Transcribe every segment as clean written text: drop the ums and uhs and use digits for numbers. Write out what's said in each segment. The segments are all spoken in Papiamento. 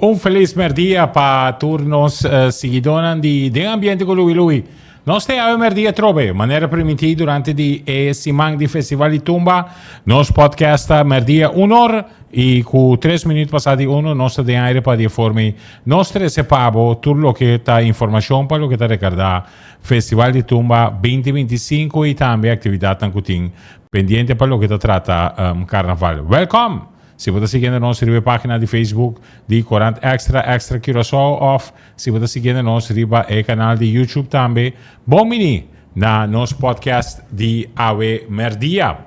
Un felis merdia pa tur nos siguidónan di Den Ambiente ku Louie Louie. Nos te awe merdia atrobe, manera primintí durante di e siman di Festival di Tumba, nos podcast ta merdia un or i ku tres minüt pasá di uno nos ta den aire pa di e forma ei nos trese pa bo tur loke ta informashon pa loke ta rekardá Festival di Tumba 2025 i tambe aktividatnan ku tin pendiente pa loke ta trata Karnaval. Wèlkòm! Si bo ta siguiendo nos riba e página di Facebook di Corant Extra, Extra Curaçao òf si bo ta siguiendo nos riba e kanal di YouTube tambe, bon bini na nos podcast di awe mèrdia.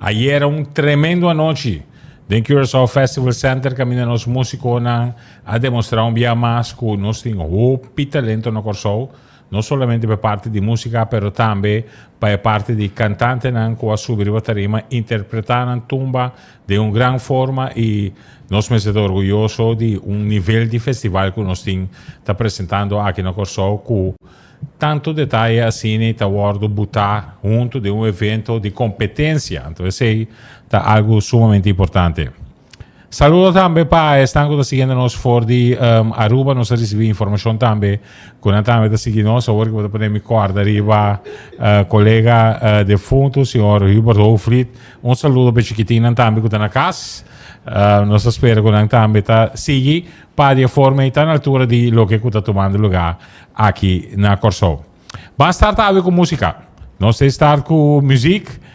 Ayera un tremendo anochi den Curaçao Festival Center kaminda nos músikonan a demostrá un bia mas ku nos tin hopi talento na Kòrsou. No solamente pa e parti di músika pero tambe pa e parti di kantantenan ku a subi riba tarima interpretá nan tumba den un gran forma i nos mester ta orguyoso di un nivel di festival ku nos tin ta presentando aki na Kòrsou ku tantu detaye asina ta wòrdu butá huntu den un evento di kompetensia. Anto esei ta algu sumamente importante. Saludo tambe pa esnan ku ta siguiendo nos for di Aruba. Nos a risibí informashon tambe ku nan tambe ta sigui nos. Awor ku bo ta pone mi kòrda riba kolega defuntu, señor Hubert Hoogvliet. Un saludo pa e chikitinnan tambe ku ta na kas. Nos ta spera ku nan tambe ta sigui pa di e forma ei ta na altura di loke ku ta tumando lugá aki na Kòrsou. Ban start awe ku músika. Nos ta start ku muzik.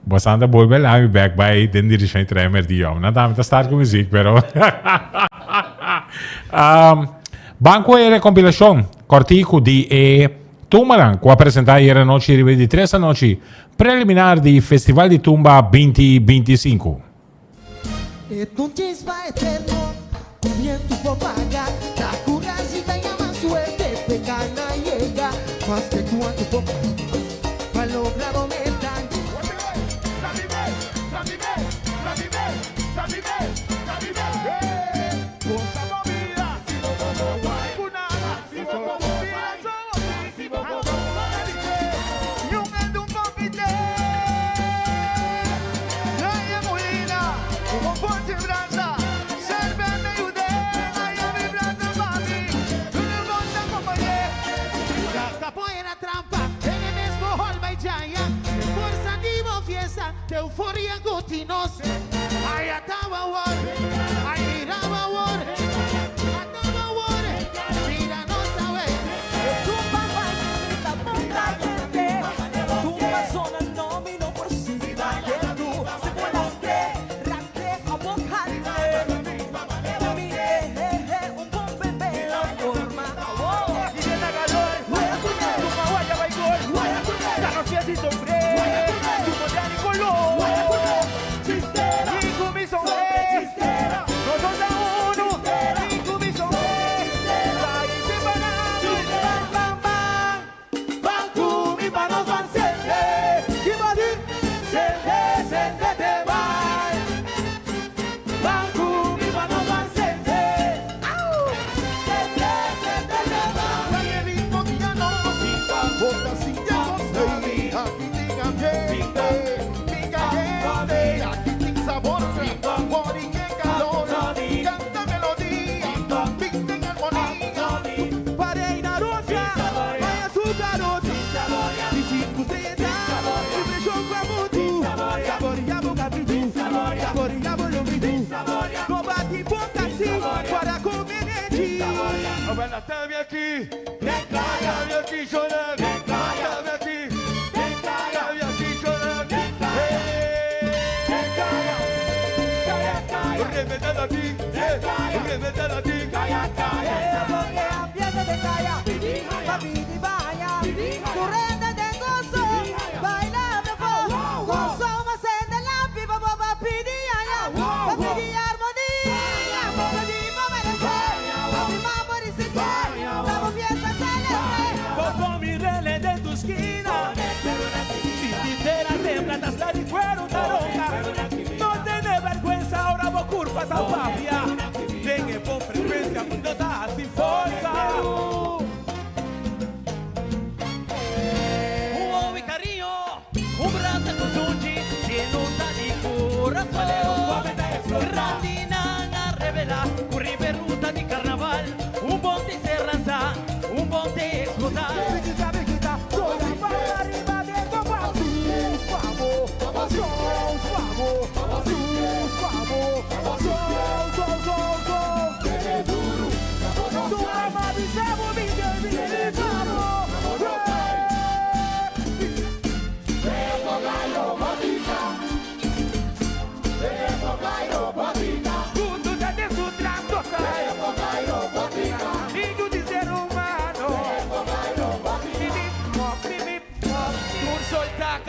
Bosan ta bolbe laat mi bek bai den direccion di trein merdi om. Nan tambe ta start ku muzik, pero um, ban ku e rekompilacion kortiku di e tumbanan ku a presenta ayer anochi riba di tres anochi preliminar di Festival di Tumba 2025. E ta un chispa eterno ku bientu por paga Ta kurashi ta yama suerte p'e kana yega Maske kuantu bo pa logra bo meta.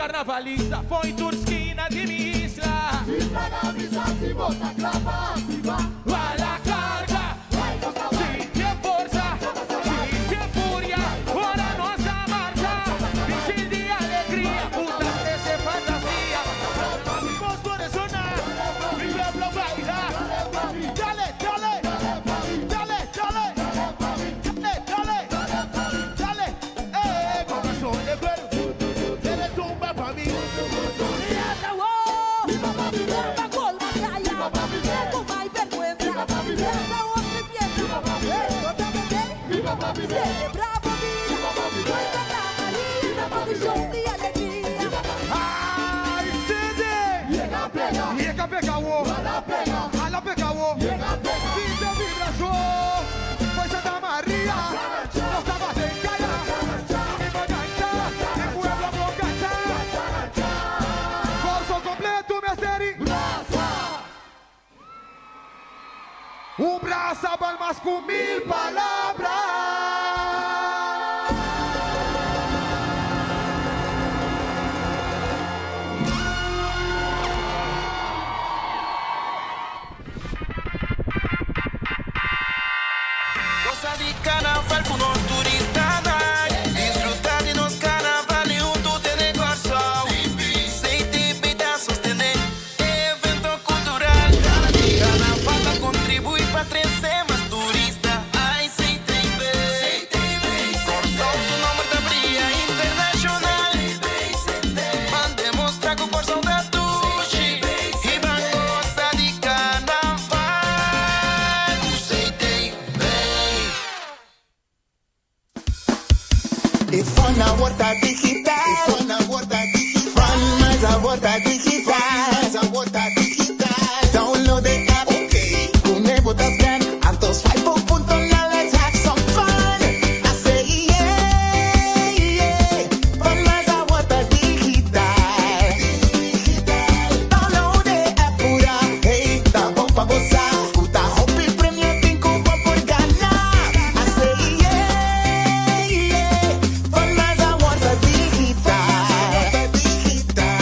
carnavalista Fo'i tur skina di mi isla Hala carga Sinti e forsa Sinti e furia Ora nos a marcha Misil di alegria Cu ta trece fantasia Mi voz por resona Mi pueblo baila Dale, dale Dale, dale Dale, dale Dale Eh, corazón de cuero Dale tumba pa mi Ay, Cindy Yega pega wo Hala pega wo Sinti vibracion Foi Santa Maria Nos tabata den caya Mi bagancha Mi pueblo por cancha Corso completo mester Un brasa bal mas cu mil palabra. Gosa di carnaval cu nos turistanan. Disfruta di nos carnaval y hunto tene Corsou. CTB ta sostene evento cultural. Carnaval ta contribui pa trece mas turista. Ay CTB. Corsou su nomber ta bria internacional. Ban demostra cu Corsou ta dushi. Y ban gosa di carnaval cu CTB. E fun awor ta digital. E fun awor ta digital. Fun mas awor ta digital. Mas awor ta digital. Download the app. Okay. Cu bo ta scan. Anto swipe un punto now let's have some fun. I say yeah. Fun mas awor ta digital. Digital. Download the app pura. Hey, ta bon pa bo. Cu ta hopi premio tin cu bo por gana. I say yeah. Fun mas awor ta digital. Digital.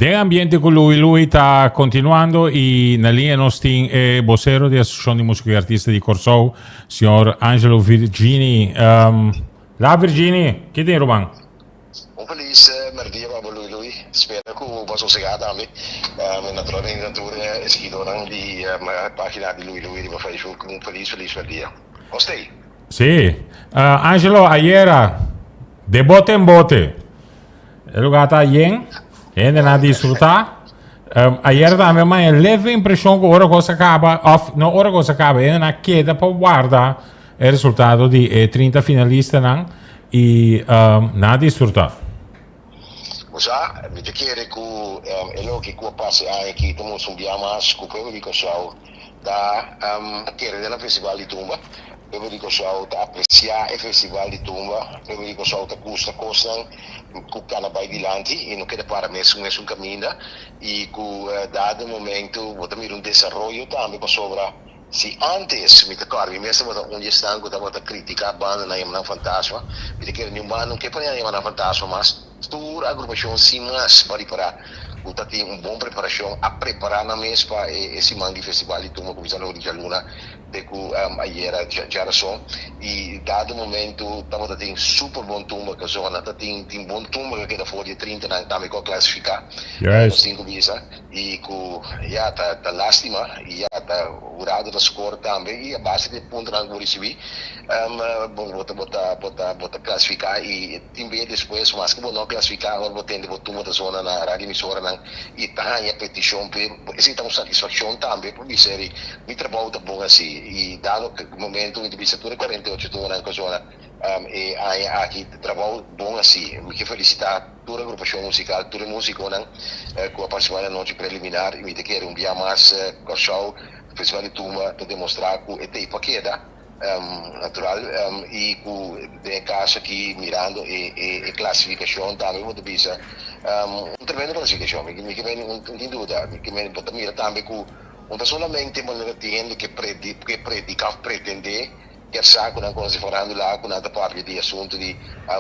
Den ambiente cu Louie Louie ta continuando y na liña nos tin e vocero di Asociacion di Musico y Artista di Corsou, señor Angelo Virgini. La Virgini, ki tin ruman? Un feliz merdia pa bo Louie Louie. Spera cu bo a sosega tambe. Naturalmente na tur e siguidornan di pagina di Louie Louie riba Facebook un feliz feliz merdia. Hostei. Si. Angelo, ayera de bote en bote. E lugar ta yen, hendenan a disfruta. Ayer tambe mi a leve impresion cu ora cos a caba, of no ora cos a caba, hendenan a keda pa warda e resultado di e 30 finalistanan y nan a disfruta. Bo sa, mi ta kere cu e loke cu a pasa e aña aki ta mustra un bia mas cu pueblo di Kòrsou ta kere den e festival di tumba. Pueblo di Kòrsou ta apresiá e festival di tumba. Pueblo di Kòrsou ta gusta kosnan ku kana bai dilanti i no keda para mesun mesun kaminda i ku dado momento bo ta mira un desaroyo tambe pasobra si antes mi ta kòrda mi mes tabata un di esnan ku tabata kritiká bandanan yama nan fantasma mi ta kere niun banda no ke pa nan yama nan fantasma mas tur agrupashon sin mas bo a ripará ku ta tin un bon preparashon a prepará nan mes pa e siman di festival di tumba kuminsando di djaluna te cu ayera djarason y dado momento tabata tin super bon tumba cu zona ta tin tin bon tumba cu a keda for di e trinta nan tambe cu a clasifica nos tin cu bisa y cu ya ta ta lastima y ya ta hurado ta score tambe y a base di e puntonan cu bo ricibi bo ta bo ta bo ta bo ta clasifica y tin bes despues maske bo no a clasifica ora bo tende bo tumba ta zona na radio emisoranan y ta haña peticion p'e esey ta un satisfaccion tambe pa bisa eri Mi trabou ta bon así y dado momento mi ta bisa tur e 48 tonan cu a zona e aña aki trabou bon así. Mi ke felicita tur agrupacion musical, tur e musiconan cu a participa na nochi preliminar y mi ta kere un bia mas Corsou Festival di Tumba ta demostra cu e tey pa keda natural y cu den e caso aki mirando e clasificacion tambe bo ta bisa un tremendo clasificacion mi ke meni no tin duda mi ke meni bo ta mira tambe cu No ta solamente manera tin hende ke predica of pretende. Kier sa ku nan konosé farándula ku nan ta papia di asuntu di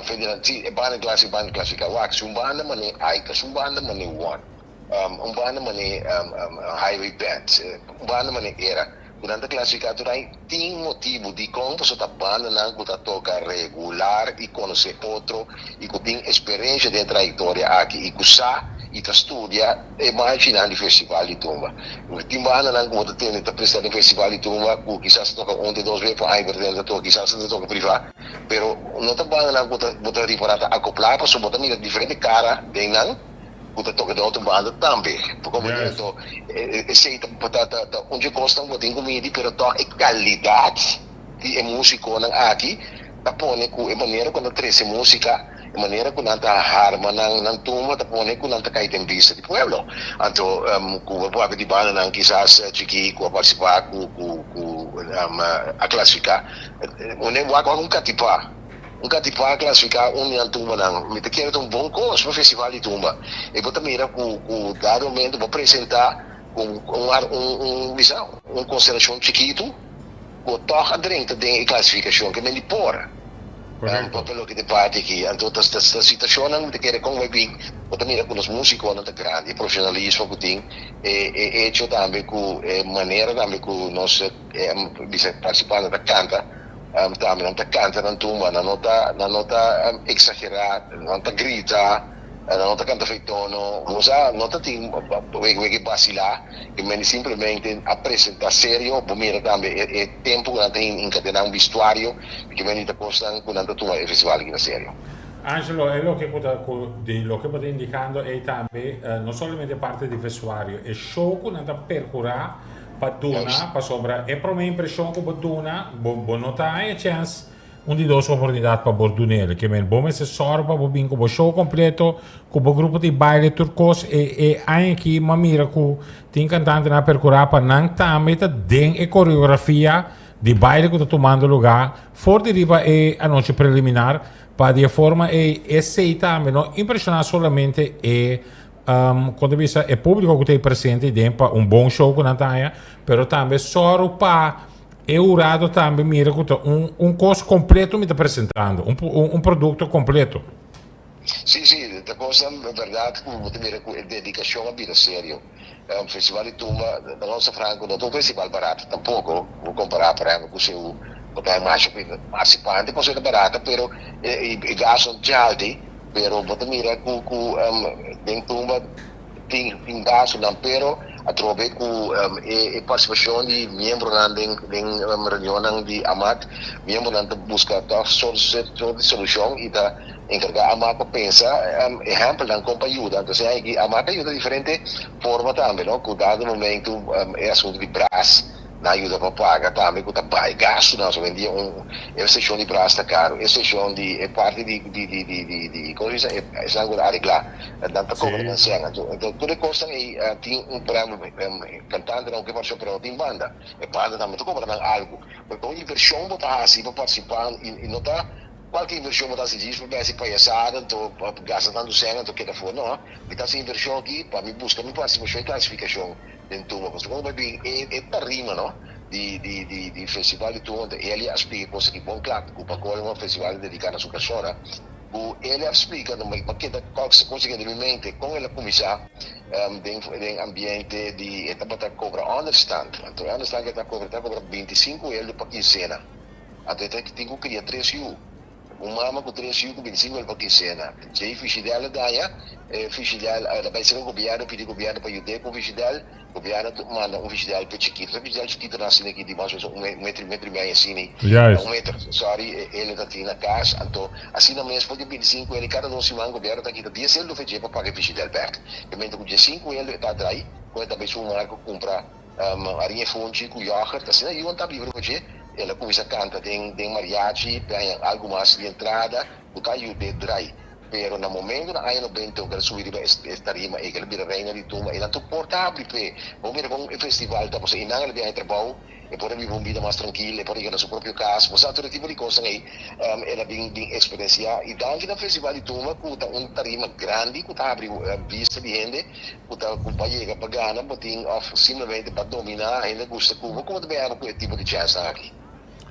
federal si e banda klasi banda klasifiká wak si un banda man'é Aika si un banda man'é One un banda man'é Highway Band un banda man'é Era ku nan ta klasifiká tur ai tin motibu dikon pasobra ta bandanan ku ta toka regular i konosé otro i ku tin esperensha den e trayektoria aki i ku sa i ta studia E marchinan di festival di tumba. Tin bandanan ku bo ta tende ta presta den festival di tumba ku kisas ta toka un te dos bes pa aña pero tende ta toka kisas ta toka privá pero no ta bandanan ku ta bo ta ripará ta akoplá pasobra bo ta mira diferente kara den nan ku ta toka den otro banda tambe. Bo komprende? Anto esei ta ta ta un dje kosnan ku bo tin ku midi pero tòg e kalidat di e musikonan aki ta pone ku e manera ku nan ta trese musika. E manera ku nan ta harma nan nan tumba ta pone ku nan ta kai den bista di pueblo. Anto ku bo papia di bandanan kisas chikí ku a partisipá ku ku ku a klasifiká. Mune wak wak un katipá. Un katipá a klasifiká un di nan tumbanan. Mi ta kere ta un bon kos pa festival di tumba. E bo ta mira ku ku dado momento bo presentá ku un un un bisa un konstelashon chikitu. Bo tòg a drenta den e klasifikashon ke men di por. Korekto. Pa loke ta e parti aki. Anto ta ta situashonnan ku ta kere kon bai bin, bo ta mira ku nos músikonan ta grandi, e profeshonalismo ku tin, e e echo tambe ku e manera tambe ku nos bisa partisipantenan ta kanta, tambe nan ta kanta nan tumba, nan no ta nan no ta eksagerá, nan ta grita. Nan no ta canta fei tono, bo sa no ta tin wega e bacila, e mende simplemente a presenta serio, bo mira tambe e tempo cu nan ta encadena un bistuario, y ke mende ta cosnan cu nan ta tuma e festival aki na serio. Angelo, e loke cu ta cu di loke bo ta indicando ey tambe no solamente parti di vestuario, e show cu nan ta percura pa duna, pasobra e prome impresion cu bo duna, bo bo no ta haya chance Un di dos oportunidat pa bo dun'el. Ke men bo mester sòru pa bo bin ku bo show kompleto, ku bo grupo di baile tur kos. E e aña aki m'a mira ku tin kantantenan a perkurá pa nan tambe ta den e koreografia di baile ku ta tumando lugá for di riba e anochi preliminar pa di e forma ei esei tambe no impreshoná solamente e kon ta bisa e públiko ku ta ei presente den pa un bon show ku nan ta haña, pero tambe sòru pa E hurado tambe mira ku ta un un kos kompleto mi ta presentando, un un produkto kompleto. Sí, sí, ta kosnan bèrdat ku bo ta mira ku e dedikashon a bira serio. Festival di Tumba, na nos ta franko, no ta un festival barato tampoko, bo kompará por ehèmpel ku Seú, bo ta haña masha partisipante pasobra e ta barata, pero e gastunan djaldi, pero bo ta mira ku ku den Tumba, Tin tin gastunan pero atrobe ku e e partisipashon di miembronan den den reunionnan di Amak, miembronan ta buska tòg sort sort di solushon i ta enkargá Amak pa pensa ehèmpelnan kon pa yuda. Entonces aki Amak a yuda diferente forma tambe no ku dado momentu e asuntu di bras Nan yuda pa paga tambe ku ta bai gastunan. So hoendia un e seshon di bras ta karu, e seshon di e parti di di di di di di komo se bisa esnan ku ta areglá nan ta kobra nan sèn. Anto anto tur e kosnan ei tin un por ehèmpel kantantenan ku ke partisipá pero no tin banda, e banda tambe ta kobra nan algu. Pero ta un invershon bo ta hasi pa partisipá i no ta kualke invershon bo ta hasi djis pa bèsi payasada anto pa gasta tantu sèn anto keda afó. No, mi ta hasi invershon aki pa mi buska mi partisipashon i klasifikashon. Den tumba pasobra como bai bin e e tarima no di di di di festival di tumba enton Elia a splica e cos aki bon cla cu pa colmo festival ta dedica na su persona cu Elia a splica no mi keda cos a keda den mi mente con el a cuminsa den den ambiente di e tabata cobra onderstand anto e onderstand cu e ta cobra e ta cobra binticinco eldo pa quincena anto e ta tin cu cria tres yu. Un mama ku tres yu ku bintisinko el pa kinsena. Djei Fishidel a daña. E Fishidel a bai serka gobièrnu pidi gobièrnu pa yud'é ku un Fishidel. Gobièrnu a manda un Fishidel p'e chikitu. E Fishidel chikitu nan asina aki di mas o menos un metro, metro i mei asina. Juist. Un meter, sorry, el ta tin na kas. Anto asina mes for di bintisinko el kada dos siman gobièrnu ta kita dies eldo fe dje pa paga e Fishidel bèk. E menter ku diesinku eldo e ta drai ku e ta bai supermarkt kumpra Harinha funchi ku yoghurt, asina Yuan ta biba riba dje. El a kuminsá kanta den den mariachi pa haña algu mas di entrada ku ta yud'é drai. Pero na momento na aña nobenta ku el a subi riba e tarima ei, ku el a bira reina di tumba, einan tur porta a habri p'e. Bo mira kon e festival ta, pasobra einan el a biaha e trabou, e por a biba un bida mas trankil, e por a yega na su propio kas. Bo sa tur e tipo di kosnan ei el a bin bin eksperensiá. I danki na festival di tumba ku ta un tarima grandi ku ta habri bista di hende. Ku ta ku ba yega pa gana bo tin òf simplemente pa dominá hende gusta ku bo. Komo ta bay abo ku e tipo di chènsnan aki?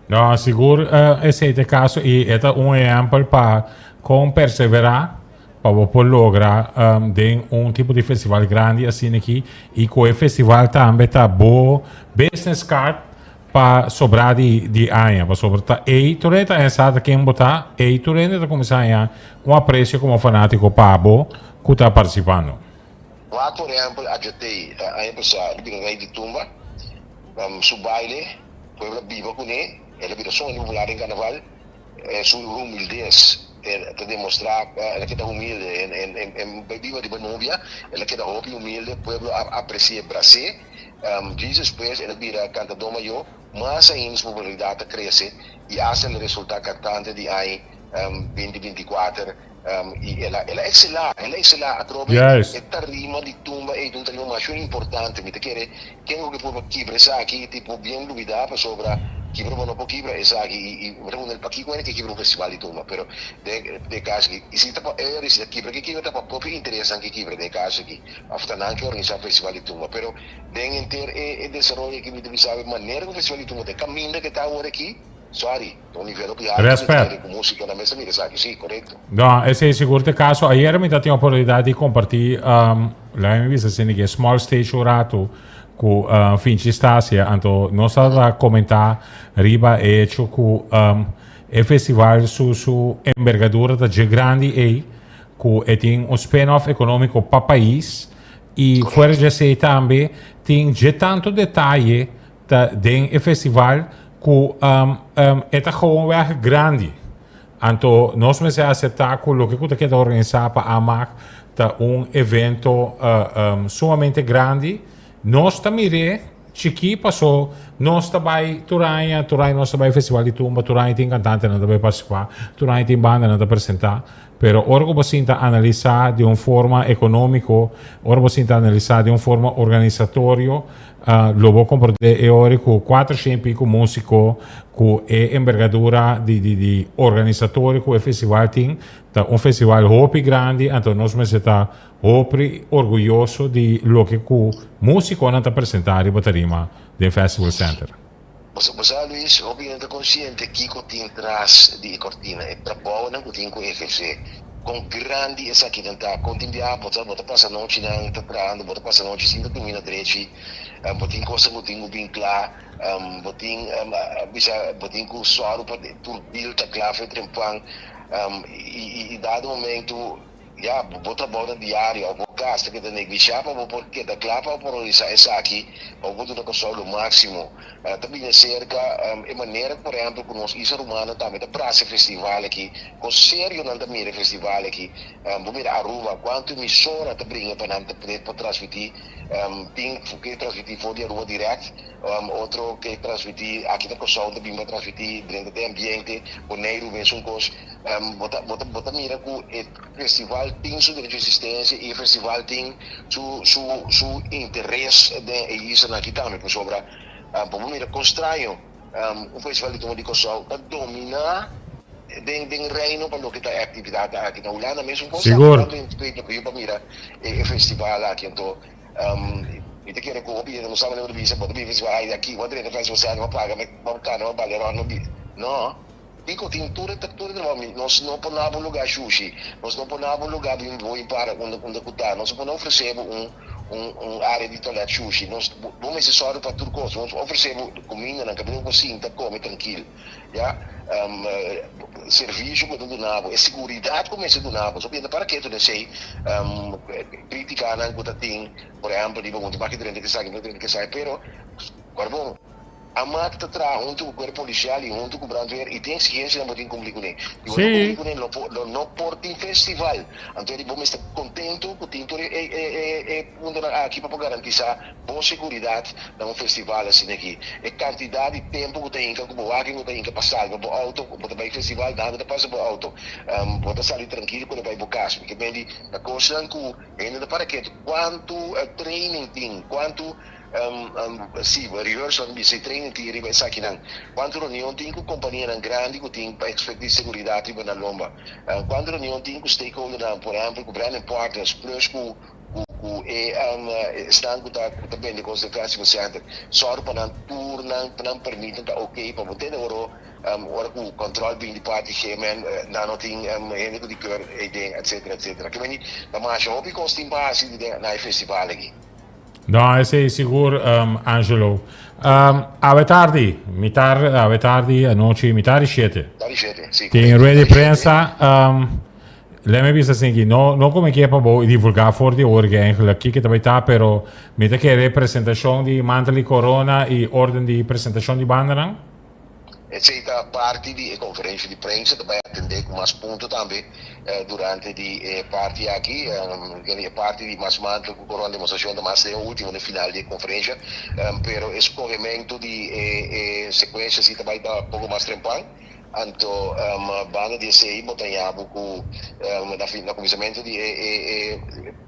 No, sigur esei ta e kaso i e ta un ehèmpel pa kon perseverá pa bo por logra den un tipo di festival grandi asina aki i ku e festival tambe ta bo business card pa sobrá di di aña pasobra ta ei tur hende ta haña sa ta ken bo ta, ei tur hende ta kuminsá haña un apresio komo fanátiko pa bo ku ta partisipando. Wak por ehèmpel Adjotey aña pasá el a bira rei di tumba, su baile pueblo a biba kuné, el a bira sumamente popular den karnaval. Su humildes ta demostra el a keda humilde en bay biba riba nubia el a keda hopi humilde pueblo a apresie bras'e djis despues el a bira cantador mayor mas ainda su popularidad a crece y hasta el a resulta cantante di aña 2024 y el a el a excela el a excela atrobe e tarima di tumba ey ta un tarima masho importante mi ta kere ken ku ke purba kibra esaki tipo bien lubida pasobra kibra bo no por kibra esaki y y bo ta puntra pakiko hende ke kibra un festival di tumba pero den e caso aki y si ta pa e si ta kibra ke kibra ta pa propio interesnan ke kibra den e caso aki of ta nan ke organisa festival di tumba pero den henter e e desaroyo aki mi ta bisa e manera ku festival di tumba ta e kaminda ke ta awor aki. Sorry, ta un nivel hopi alto mi ta Respet. kere ku músiko nan mester mira esaki, sí, korekto. No, esei sigur ta e kaso. Ayer mi ta tin oportunidat di kompartí, laga mi bisa asina ke small stage un ratu ku Finchi Stasia, anto nos tabata komentá riba e hecho ku e festival su su embergadura ta dje grandi ei, ku e tin un spin-off ekonómiko pa pais i fuera dje esei tambe tin dje tantu detaye Ta den e festival ku e ta gewoonweg grandi. Anto nos mester aseptá ku loke ku ta keda organisá pa AMAC ta un evento sumamente grandi. Nos ta mir'é chikí paso nos ta bai tur aña, tur aña nos ta bai festival di tumba, tur aña tin kantantenan ta bai partisipá, tur aña tin bandanan ta presentá. Pero ora ku bo sinta analisá di un forma ekonómiko, ora bo sinta analisá di un forma organisatorio, lo bo komprondé e ora ku kuater shen piku músiko ku e embergadura di di di organisatorio ku e festival tin, ta un festival hopi grandi, anto nos mester ta hopi orguyoso di loke ku músikonan ta presentá riba tarima den Festival Center. Bo sa Luis, hopi hende ta konsiente kiko tin tras di e kortina, e trabounan ku tin ku ehersé, kon grandi esakinan ta, kon tin biaha bo ta bo ta pasa nochinan ta trahando, bo ta pasa nochi sin ta durmi na drechi, bo tin kosnan ku tin ku bin kla, bo tin bisa bo tin ku sòru pa tur bil ta kla for e trempan i dado momento. Ya, bo trabounan diario òf bo kas ta keda neglishá pa bo por keda kla pa bo por realisá esaki, pa bo por duna Kòrsou lo máksimo. Ta bini aserka e manera ku por ehèmpel ku nos isla rumannan tambe ta brasa e festival aki, kon serio nan ta mira e festival aki. Bo mira Aruba, kuantu emisora ta bringa pa nan ta por transmití, tin ke transmití for di Aruba dirèkt, otro ke transmití aki na Kòrsou ta bin pa transmití drenta den ambiente, Boneiru mesun kos. Bo ta bo ta bo ta mira ku e festival tin su derecho di existencia i e festival tin su su su interes den e islanan aki tambe pasobra bo por mira kon straño un festival di Tumba di Kòrsou ta dominá den den reino pa loke ta e aktividat aki. Na Hulanda mesun kos tambe Sigur. tantu hende ta bai pa mira e festival aki anto mi ta kere ku hopi hende no sa manera bo ta bisa bo ta bin festival ai aki bo a drenta festival sèn bo a paga bo a kana bo a bale rònt no bi no. Kiko tin tur e tur e trabou mi nos no por na bo lugar shushi nos no por na bo lugar bin bo para unda unda ku ta nos no por na ofrece bo un un un area di toilet shushi nos bo mester sòru pa tur kos nos ofrece bo kumindanan kaminda bo por sinta kome trankil ya servisio ku ta duna bo e seguridat ku mester duna bo so bia ta para ketu den esei kritikanan ku ta tin por ehèmpel riba bo ta baki drenta kisaki bo ta drenta kisaki pero kòrbon. Amak ta traha huntu ku kuerpo polisial i huntu ku brandweer i tin eksigensianan bo tin kumpli kuné. Si bo no kumpli kuné lo por lo no por tin festival. Anto di bo mester kontentu ku tin tur e e e puntonan aki pa por garantisá bo seguridat na un festival asina aki. E kantidat di tempu ku ta hinka ku bo wak ku ta hinka pa salba bo outo ku bo ta bai festival nada ta pasa bo outo. Bo ta sali trankil ku ta bai bo kas. Mi ke mende ta kosnan ku hende ta para ketu kuantu training tin kuantu Sí, rehearsal bisa y training tin riba esakinan. Cuanto reunion tin cu companianan grandi cu tin pa expect di seguridad riba nan lomba? Cuanto reunion tin cu stakeholdernan, por ehempel cu Branding Partners plus cu Ku ku e esnan ku ta ku ta bende kos den Festival Center sòru pa nan tur nan pa nan permitnan ta ok pa bo tende oro ora ku kòntròl bin di parti GMN nan no tin hende ku di keur eiden etsetera etsetera. Ke meni ta masha hopi kos tin pa hasi den na e festival aki. No, esei sigur Angelo. Awe tardi, mitar awe tardi anochi mitar di shete. Mitar di shete, si. Tin rueda di prensa. Lei mi bisa asin ki no no ku mi ke pa bo divulgá for di ora ki eigenlijk kiko ta bai ta pero mi ta kere presentashon di mantel di korona i orden di presentashon di bandanan. Esei ta parti di e konferensha di prensa ta bai atendé ku mas punto tambe durante di e parti aki. E parti di mas mantel ku korona demostrashon ta mas den e ultimo den final di e konferensha pero e skohementu di e sekuensha si ta bai ta poko mas trempan. Anto banda di esei bo ta haña bo ku na fin na kuminsamentu di e e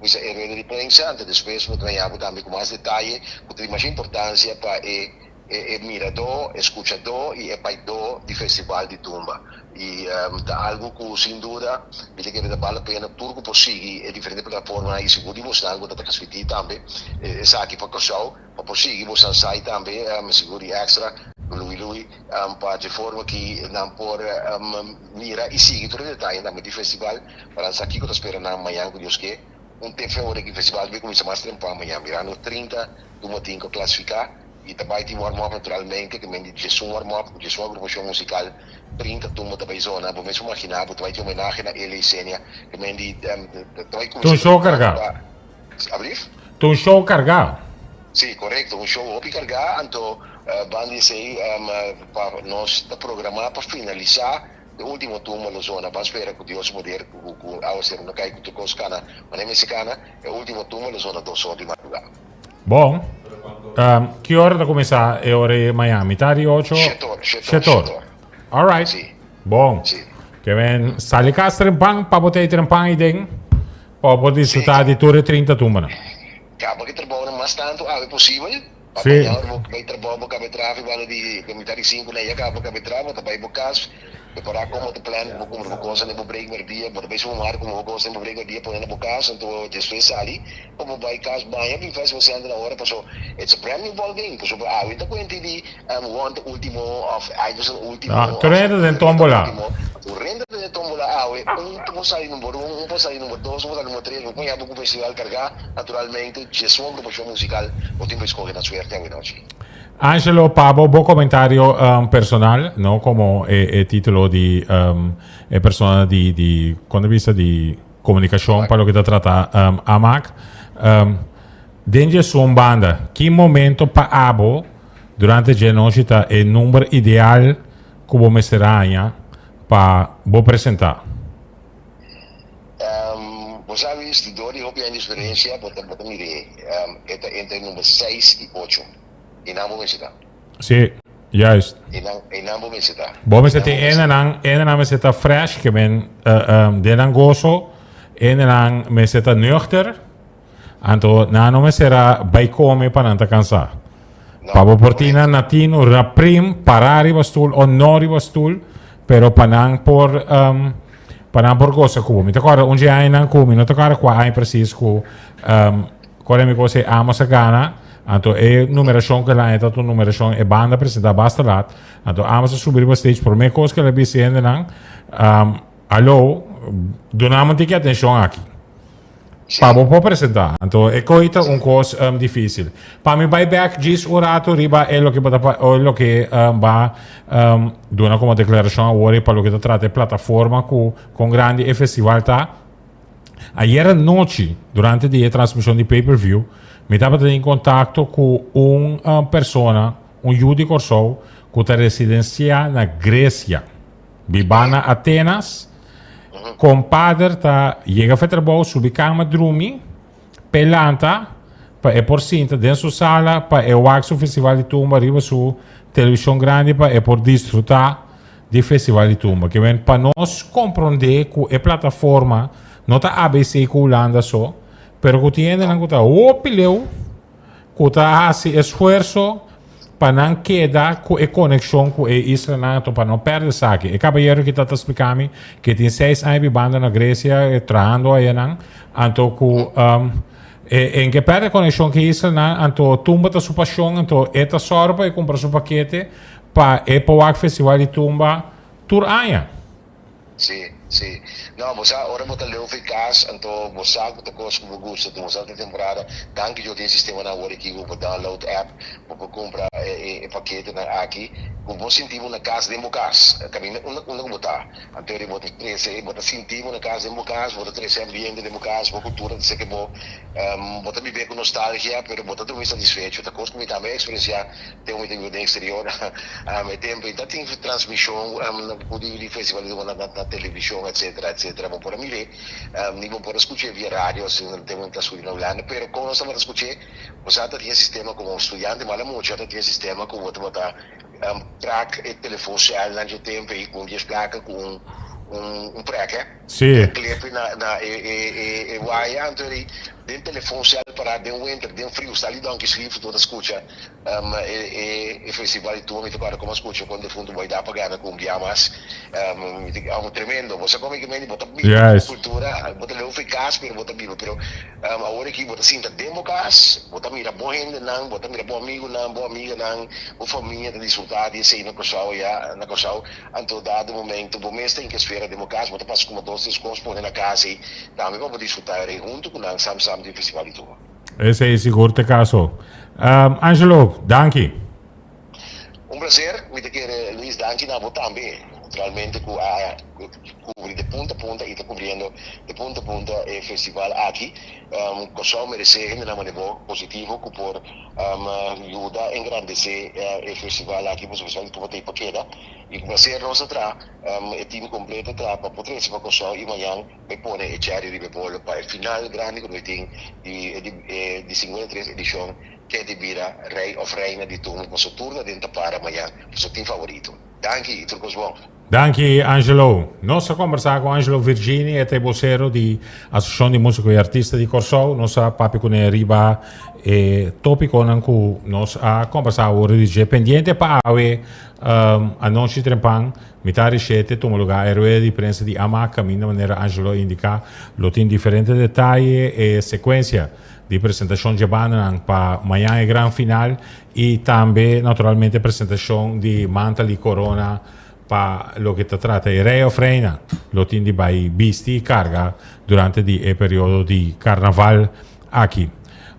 e e rueda di prensa, anto despues bo ta haña bo tambe ku mas detaye ku ta di masha importansia pa e e miradó, e skuchadó i e baidó di Festival di Tumba. I ta algu ku sin duda mi ta kere ta bal la pena tur ku por sigui e diferente plataformanan i sigur di bosnan ku ta transmití tambe esaki pa Kòrsou. Pa por sigui boso sai tambe sigur di extra Louis Louis pa dje forma ki nan por mira y sigui tur e detaye tambe di festival pa nan sa kiko ta spera nan mañan ku Dios ke un te fe ora ki festival ta bay kuminsa mas trempan mañan mirando 30 tumba tin ku klasifiká y ta bay tin warm up naturalmente ke men di djesun warm up ku djesun agrupashon musikal 30 tumba ta bay zona bo mes por magina bo ta bay tin homenahe na Eli y Senia ke men di ta bay Ta un kuminsa show trempan kargá. pa Ablief? Ta un show kargá. Sí, korekto, un show hopi kargá, anto ban di esei pa nos ta programá pa finalisá e último tumba lo zona. Ban spera ku Dios su poder ku ku awaseru no kai ku tur kos kana manera mester kana, e último tumba lo zona dos or di madrugá. Bon, ki ora ta kuminsá e ora ei mañan? Mitad di ocho? Shete or, shete or, Shete or. shete or. All right. Sí. Bon. Sí. Ke men sali kas trempan pa bo ta ei trempan ei den. Pa bo por disfrutá di tur e 30 tumbanan. Kaba ki trabounan mas tantu awe posibel. Pa Sí. mañana ora bo bai trabou bo kaba e trafi banda di mitad di sinku na ya kaba bo kaba e traf bo ta bai bo kas prepará kon bo ta plan bo kumpra bo kosnan den bo break merdia bo ta bai supermarket kumpra bo kosnan den bo break merdia pone na bo kas anto despues sali pa bo bai kas baña bin fes bo senta na ora paso it's a brand new ball game pasobra awe ta kuenta di Juan ta ultimo of Iverson ultimo Ah, of tur hende ta den Curry ta tombola. ultimo. Tur hende ta den tombola awe. Un por sali number un, un por sali number dos, un por sali number tres. Bo por ña bo ku festival kargá. Naturalmente, djes un agrupashon musikal bo tin pa eskohe na suerte awe nochi. Angelo, pa bo, bo komentario personal, no komo e e titulo di e persona di di kon ta bisa di komunikashon pa loke ta trata Amak. Den djesun banda, ki momento pa abo durante dje nochi ta e number ideal ku bo mester haña pa bo presentá? Bo sa Luis, di dor di hopi aña di eksperensia bo ta bo ta mir'é, e ta entre number seis i ocho. Einan bo mester ta. Sí, juist. Einan, einan bo mester ta. Bo mester Einan tin bo mester ta. endenan, endenan mester ta fresh, ke men den nan goso, endenan mester ta nuchter. Anto nan no mester a bai come pa nan ta cansa. Pa bo por tin nan na tino raprim, para riba stoel o no riba stoel, pero pa nan por um, pa nan por goza cu bo. Mi ta corda un dje añanan cu mi no ta corda cua aña precies cu um, cual mi cosa e Amos a gana, anto e numeracion cu el a ta un numeracion e banda presenta basta laat, anto Amos a subi riba stage, prome cos cu el a bisa e hendenan, um, alo, duna mi un tiki atencion aki. Pa bo por presentá. Anto e koi ta un kos um, difísil. Pa mi bai bek djis un rato riba e loke bo ta pa, o loke um, ba um, duna komo deklarashon awor pa loke ta trata e plataforma ku kon grandi e festival ta. Ayer anochi, durante di e transmishon di pay-per-view, mi tabata den kontakto ku un um, persona, un yu di Kòrsou, ku ta residensiá na Gresia. Bibá na Atenas. Kompader ta yega fe trabou, subi kama drumi, p'e lanta pa e por sinta den su sala pa e wak su festival di tumba riba su televishon grandi pa e por disfrutá di festival di tumba. Ke men pa nos komprondé ku e plataforma no ta ABC ku Hulanda so, pero ku tin hendenan ku ta hopi leu ku ta hasi esfuerso pa nan keda ku e konekshon ku e islanan anto pa no pèrdè esaki. E kabayero ki ta ta splika mi ke tin seis aña bibando na Gresia trahando ayanan anto ku. E en ke pèrdè konekshon ku e islanan, anto tumba ta su pashon, anto e ta sòru pa e kumpra su pakete pa e por wak festival di tumba tur aña. Sí, sí. No, bo sa, ora bo ta leu fi kas, anto bo sa ku ta kos ku bo gusta, bo sa ta temporada. Danki Dios tin sistemanan awor aki ku bo download app, bo por kumpra e paketenan aki ku bo sinti bo na kas den bo kas, kaminda unda unda ku bo ta. Anto eri bo ta trese, bo ta sinti bo na kas den bo kas, bo ta trese ambiente den bo kas, bo kultura ta seke bo, bo ta bib'é ku nostalgia, pero bo ta drumi satisfecho. Ta kos ku mi tambe a eksperensiá. Te un mi ta biba den exterior e tempo ei ta tin transmision ku di festival di na na television etcetera etcetera bo por a mir'é ni bo por a scuch'é via radio asina na tempo mi ta studia na Hulanda pero kon nos tabata scuch'é bo sa ta tin e sistema komo studiante mala mucha ta tin e sistema ku bo tabata trak e telefon celnan dje tempo ei ku un dies plaka ku un un prek Sí. Klepi na na e e e e waya anto eri den telefon cel para den winter den friu sali Donkey Sleep bo ta scucha E e festival di tumba mi ta kòrda komo a skucha kon defuntu Boy Dapper gana ku un bia mas. Mi ta algu tremendo. Bo sa komo mi bo ta biba ku kultura, bo ta leu for e kas pero bo ta biba. Pero awor aki bo ta sinta den bo kas, bo ta mira bo hendenan, bo ta mira bo amigunan, bo amiganan, bo famia ta disfrutá di esei na Kòrsou ya na Kòrsou. Anto dado momento bo mes ta inkesfera den bo kas, bo ta pasa kuma dos tres kos pone na kas ei tambe pa bo disfrutá rei huntu ku nan sam sam den festival di tumba. Esei sigur ta e kaso. Angelo, danki. Un placer, mi ta kere Luis danki na bo tambe, naturalmente cu a cubri de punta a punta y ta cubriendo de punta a punta e festival aki. Corsou merece hendenan manera bo positivo cu por yuda engrandece e festival aki pasobra festival di Cuba ta pa keda y cu placer nos a traha, e team completo a traha pa por trece pa Corsou y mañan Bai pone e cherry riba e bolo pa e final grandi ku noi tin di e di 53 edishon ken di bira rei òf reina di tumba paso tur ta den ta para mañan paso tin favorito. Danki i tur kos bon. Danki Angelo. Nos a kombersá ku Angelo Virgini, e ta e bosero di Asosiashon di Músiko i Artista di Kòrsou. Nos a papia kuné riba e tópikonan ku nos a kombersá awor di dje. Pendiente pa awe anochi trempan. Mitar di shete tuma lugá e rueda di prensa di ama kaminda manera Angelo a indiká lo tin diferente detaye e sekuensia di presentashon dje bandanan pa mañan e gran final i tambe naturalmente presentashon di mantel di korona pa loke ta trata e rei òf reina lo tin di bai bisti i karga durante di e periodo di karnaval aki.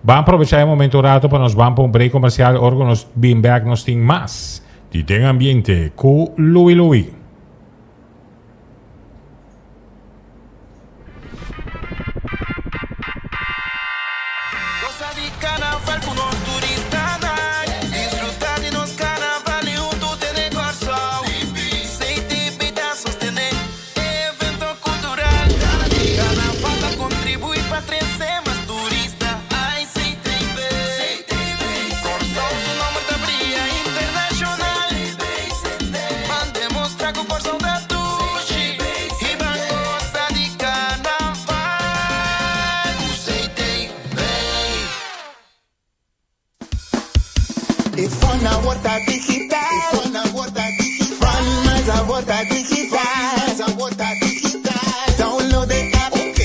Ban probechá e momento un rato pa nos ban pa un break komersial ora ku nos bin bèk nos tin mas. Di den ambiente ku Louie Louie. Gosa di carnaval cu nos turistanan. Disfruta di nos carnaval y hunto tene Corsou. CTB ta sostene e evento cultural. Carnaval ta contribui pa trece mas turista. Ay CTB. Kòrsou su nòmber ta bria internashonal. Ban demostrá ku Kòrsou ta dushi i ban gosa di karnaval ku CTB. E fon awor ta digital. E fon awor ta digital. Fon mas awor ta digital. Mas awor ta digital. Download e app. Ok.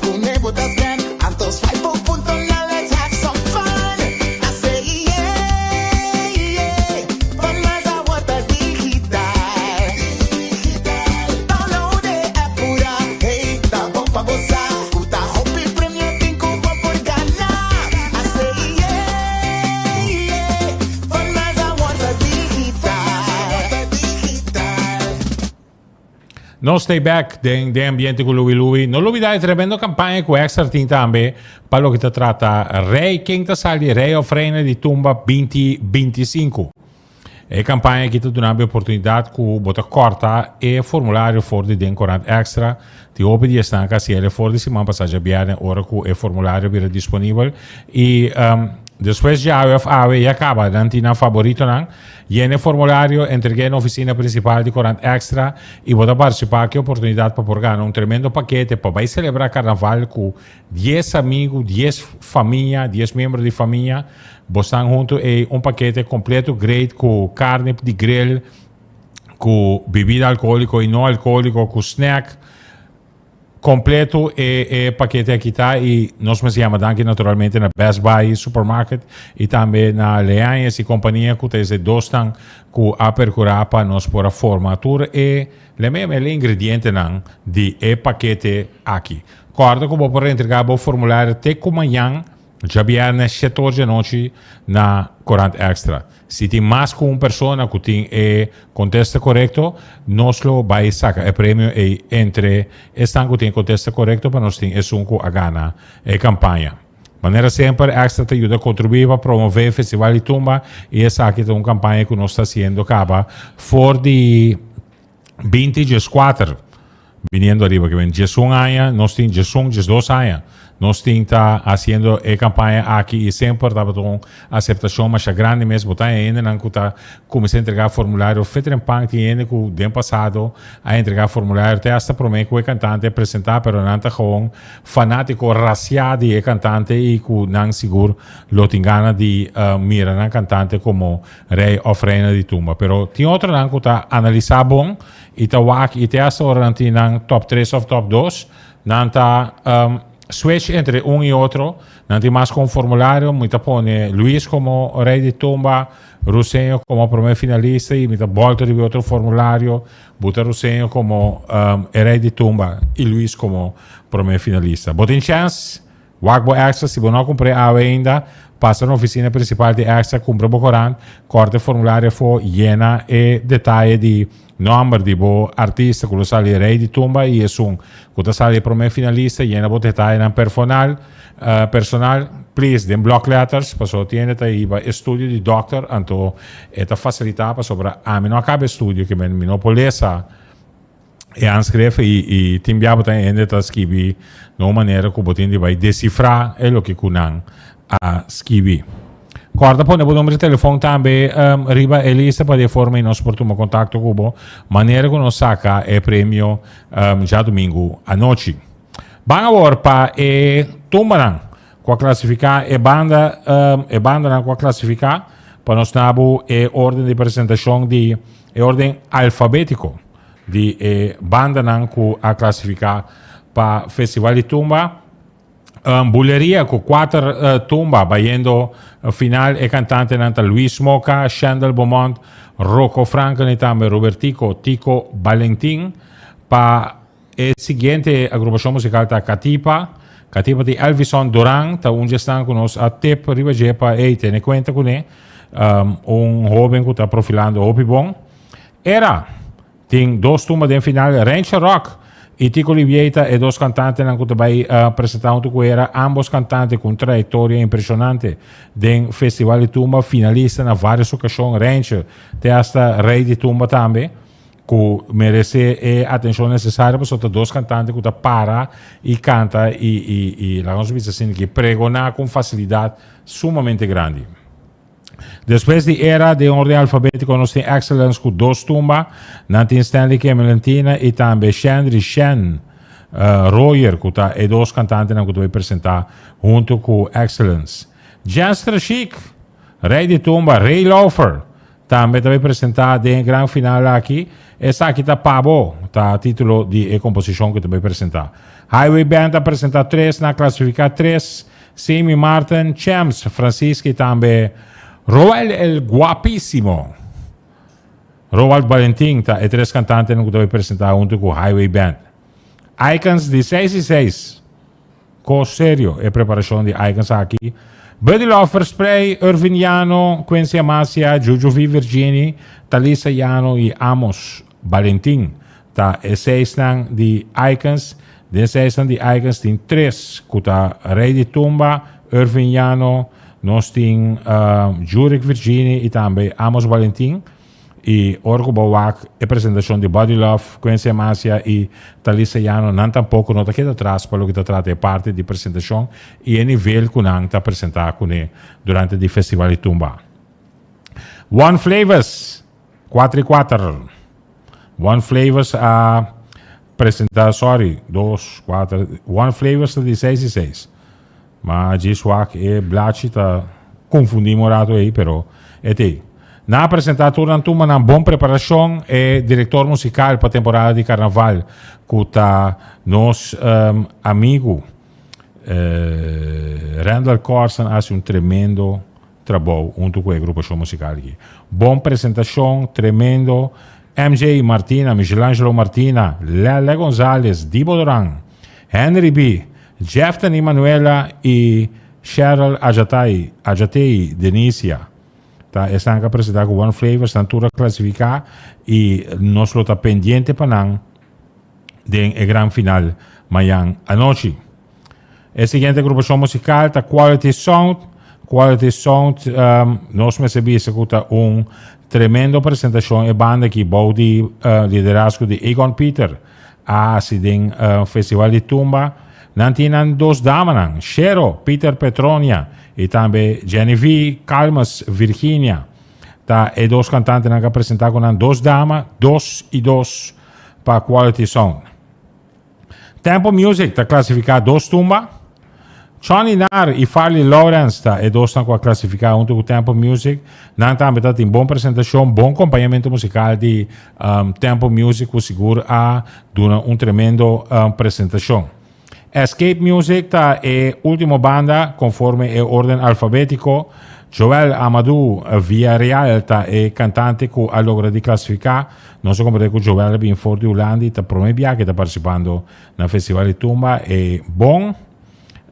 Pone bo ta scan. Anto swipe bo punto now let's have some fun. I say yeah yeah. Fon mas awor ta digital. Digital. Download e app pura. Hey, ta bon pa bo sa. Ku ta hopi premio tin ku bo por gana. I say yeah yeah. Fon mas awor ta digital. Digital. Nos stay back den den ambiente ku Louie Louie. No lubida e tremendo kampaña ku Extra tin tambe pa loke ta trata Rey ken ta sali Rey of Reina di Tumba 2025. E kampaña aki ta duna bo e oportunidat ku bo ta kòrta e formulario for di den Korant Extra. Tin hopi di esnan ku a hasiel e for di siman pasá djabièrnè ora ku e formulario bira disponibel. I despues djawe òf awe ya kaba nan tin nan faboritonan. Yena e formulario, entreg'é na ofisina prinsipal di Korant Extra i bo ta partisipá ku e oportunidat pa por gana un tremendo pakete pa bai selebrá karnaval ku dies amigu, dies famia, dies miembro di famia. Bo stan huntu ei un pakete kompleto great ku karni di grill, ku bibida alkoholiko i no alkoholiko, ku snack. Completo e e pakete aki ta y nos mester yama danki naturalmente na Best Buy Supermarket y tambe na Leañez y compania cu ta esei dosnan cu a percura pa nos por a forma tur e lememe ingredientenan di e pakete aki. Corda cu bo por entrega bo formulario te cu mañan Djabièrnè shete or djanochi na Corant Extra. Si tin mas ku un persona ku tin e kontesta korekto, nos lo bai saka e premio ei entre esnan ku tin e kontesta korekto pa nos tin esun ku a gana e kampaña. Manera semper, Extra ta yuda kontribuí pa promové Festival di Tumba i esaki ta un kampaña ku nos ta hasiendo kaba for di 20 dieskuater biniendo ariba ke men 11 aña nos tin 11 12 aña nos tin ta hasiendo e kampaña aki i semper tabata un aseptashon masha grandi mes bo ta e hendenan ku ta kuminsá entregá formulario fetrenpan tin hende ku den pasado a entregá formulario te hasta promé ku e kantante a presentá pero nan ta gewoon fanátiko rasiá di e kantante i ku nan sigur lo tin gana di mira nan kantante komo Rey of reina di tumba. Pero tin otronan ku ta analisá bon i ta wak i te hasta ora nan tin nan top tres of top dos, nan ta switch entre un i otro. Nan tin mas ku un formulario. Mi ta pone Luis komo rey di tumba, Ruseño komo prome finalista i mi ta bolta riba e otro formulario, buta Ruseño komo e rey di tumba i Luis komo prome finalista. Bo tin chèns? Wak bo extra, si bo no a kumpr'é awe ainda, pasa na ofisina prinsipal di extra, kumpra bo korant, kòrta e formulario afó, yena e detaye di nòmber di bo artista ku lo sali rei di tumba i esun ku ta sali e promé finalista, yena bo detayenan perfonal, personal, please den blòkletters, pasobra tin hende ta hiba e studio di dòkter, anto e ta fasilitá pasobra ami no a kaba e studio ke mi no por lesa. E aanschrijven i i tin bia bo ta hende ta skibi na un manera ku bo tin di bai desifrá e loke ku nan a skibi. Kòrda pone bo number di telefòn tambe riba e lista pa di e forma ei nos por tuma kontakto ku bo manera ku nos saka e premio djadumingu anochi. Ban awor pa e tumbanan ku a klasifiká e banda e bandanan ku a klasifiká pa nos nabu e orden di presentashon di e orden alfabétiko. Di e bandanan ku a klasifiká pa Festival di Tumba, Buleria ku kuater tumba bayendo final e kantantenan ta Luis Moka, Shendel Beaumont, Rocco Franken i tambe Robertico Tico Balentin. Pa e siguiente agrupashon musikal ta Katipa. Katipa di Elvison Duran ta un di esnan ku nos a tip riba dje pa ey tene kuenta kuné. Un hoben ku ta profilando hopi bon. Era tin dos tumba den final, Rancher Rock y Tico Olivier ta e dos cantantenan cu ta bay presenta hunto cu Era, ambos cantante cu un trayectoria impresionante den Festival di Tumba, finalista na varios ocasion, Rancher te hasta Rey di Tumba tambe, cu merece e atencion necesario pasobra ta dos cantante cu ta para y canta y y y laga nos bisa asina ki pregona cu un facilidad sumamente grandi. Despues di era den orden alfabetico nos tin Excellence cu dos tumba, nan tin Stanley Kemelentina y tambe Shendry Shen Royer cu ta e dos cantantenan cu ta bay presenta hunto cu Excellence. Jester Chic, Rey di Tumba, Ray Lauffer tambe ta bay presenta den e gran final aki. Esaki ta Pa Bo, ta titulo di e composicion cu ta bay presenta. Highway Band a presenta tres, nan a clasifica tres. Semi Marten, Chems, Francisca y tambe Roel el Guapísimo. Roald Valentin ta e tres cantantenan cu ta bay presenta hunto cu Highway Band. Icons di seis y seis. Cos serio e preparacion di Icons aki. Buddy Love Versprey, Irvin Llano, Quincy Amasia, Juju V. Virgini, Talisa Llano y Amos Valentin ta e seisnan di Icons. Den seisnan di Icons tin tres ku ta Rey di Tumba, Irvin Llano, nos tin Jurick Virgini i tambe Amos Valentin. I ora ku bo wak e presentashon di Body Love, Quincy Amasia i Talisa Llano, nan tampoko no ta keda atras pa loke ta trata e parti di presentashon i e nivel ku nan ta presentá kuné durante di Festival di Tumba. One Flavors! Cuatro y cuater. One Flavors a presenta, sorry, dos, cuater, One Flavors ta di seis y seis. Ma djis wak e blachi ta confundi mi un rato ey, pero e t'ey. Nan a presentá tur nan tumbanan bon preparashon. E direktor musikal pa temporada di karnaval ku ta nos amigu Randall Corsen a hasi un tremendo trabou huntu ku e grupashon musikal aki. Bon presentashon, tremendo. MJ Martina, Michelangelo Martina, Lele Gonzalez, Dibo Doran, Henry B, Jeftany Manuela i Cheryl Ajatai, Ajatei Denisia. Ta esnan ku a presentá ku One Flavors, nan tur a klasifiká i nos lo ta pendiente pa nan den e gran final mañan anochi. E siguiente agrupashon musikal ta Quality Sound. Quality Sound, nos mester bisa ku ta un tremendo presentashon e banda aki bou di liderazgo di Egon Pieter a hasi den Festival di Tumba. Nan tin nan dos damanan, Shero Pieter Petronia i tambe Genevieve Calmes Virginia. Ta e dos kantantenan ku a presentá ku nan dos dama, dos i dos pa Quality Sound. Tempo Music ta klasifiká dos tumba. Chonny Nar i Farley Lawrence ta e dosnan ku a klasifiká huntu ku Tempo Music. Nan tambe ta tin bon presentashon, bon kompañamentu musikal di Tempo Music ku sigur a duna un tremendo presentashon. Escape Music ta e último banda konforme e orden alfabétiko. Joel Amadou Villarreal ta e kantante ku a logra di klasifiká. Nos a komprende ku Joel a bin for di Hulanda i ta promé bia ku e ta partisipando na Festival di Tumba. E bon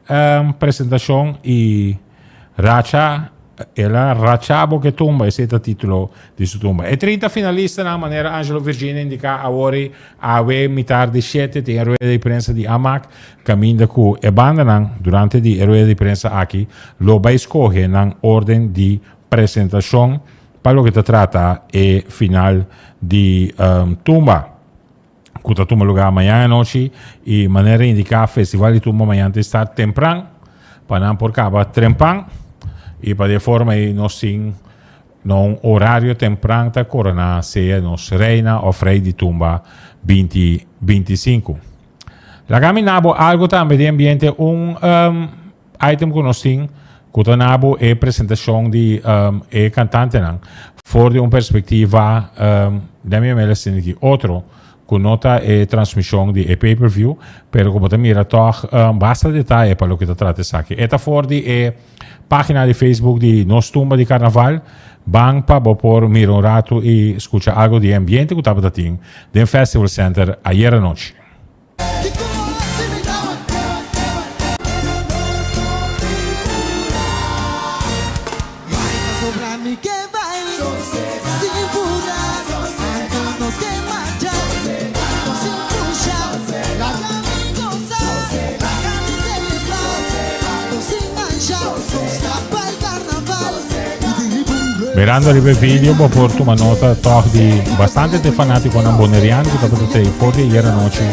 presentashon i racha, el a racha bo ke tumba, esei ta titulo di su tumba. E 30 finalistanan, manera Angelo Virginia indiká awor, awe mitar di shete tin e rueda di prensa di Amak, kaminda ku e bandanan durante di e rueda di prensa aki lo bai skohe nan orden di presentashon pa loke ta trata e final di tumba ku ta tuma lugá mañan anochi i manera indiká festival di tumba mañan ta start tempran pa nan por kaba trempan i pa di e forma ei nos tin na un orario tempran ta koroná sea nos reina òf rei di tumba binti 25. Laga mi na bo algu tambe di ambiente un item ku nos tin ku ta na bo e presentashon di e kantantenan for di un perspektiva den mi mele sinti ki otro ku no ta e transmishon di e pay per view pero ku bo ta mira tòg basta detaye pa loke ta trata esaki. E ta for di e página di Facebook di Nos Tumba di Karnaval. Ban pa bo por mira un ratu i skucha algu di e ambiente ku tabata tin den Festival Center ayera nochi. Mirando riba e video bo por tuma nota toch di bastante de fanaticonan boneriano ku tabata tei for di ayer anochi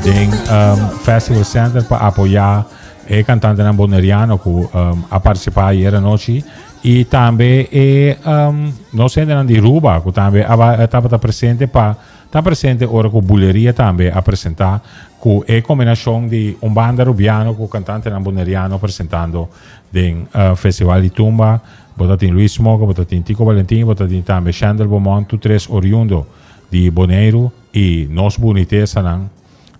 den um, Festival Center pa apoya e cantantenan boneriano ku um, a participa ayer anochi y tambe e um, nos hendenan di Ruba ku tambe tabata presente pa Ta presente ora ku Buleria tambe a presentá ku e kombinashon di un banda rubiano ku kantantenan boneriano presentando den Festival di Tumba. Bo ta tin Luis Moga, bo ta tin Tico Valentin, bo ta tin tambe Shendel Beaumont, tur tres oriundo di Boneiru i nos bunitesanan,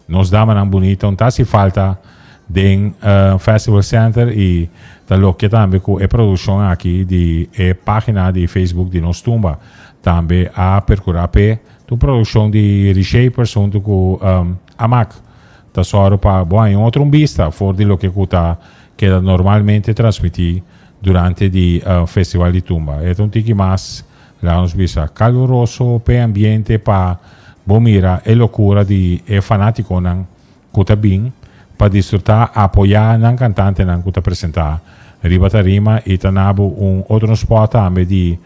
nos damanan bunita un ta hasi falta den Festival Center i ta loke tambe ku e produkshon aki di e pagina di Facebook di Nos Tumba tambe a perkurá p'e. Ta un produkshon di Reshapers huntu ku Amak ta sòru pa bo haña un otro un bista for di loke ku ta keda normalmente transmití durante di Festival di Tumba. E ta un tiki mas, laga nos bisa, kaluroso p'e ambiente pa bo mira e lokura di e fanátikonan ku ta bin pa disfrutá apoyá nan kantantenan ku ta presentá riba tarima i ta na bo un otro spòt tambe di